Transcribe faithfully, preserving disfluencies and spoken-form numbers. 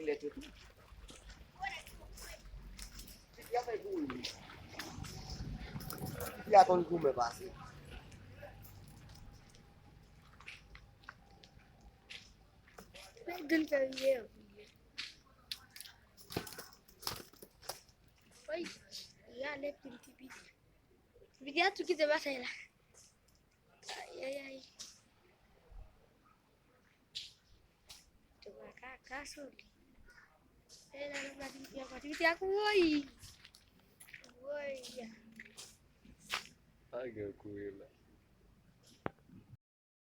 Tèt yo tou. Pipi a konn goumen pase. Mwen gen fè riye. Woy, rale pou m ti pipi. Pipi a tou kite batay la. Ay, ay, ay. Te va kaka sou li. E la, la, la, pipi a, pipi a kouri. Woy. Pa gen kouri la.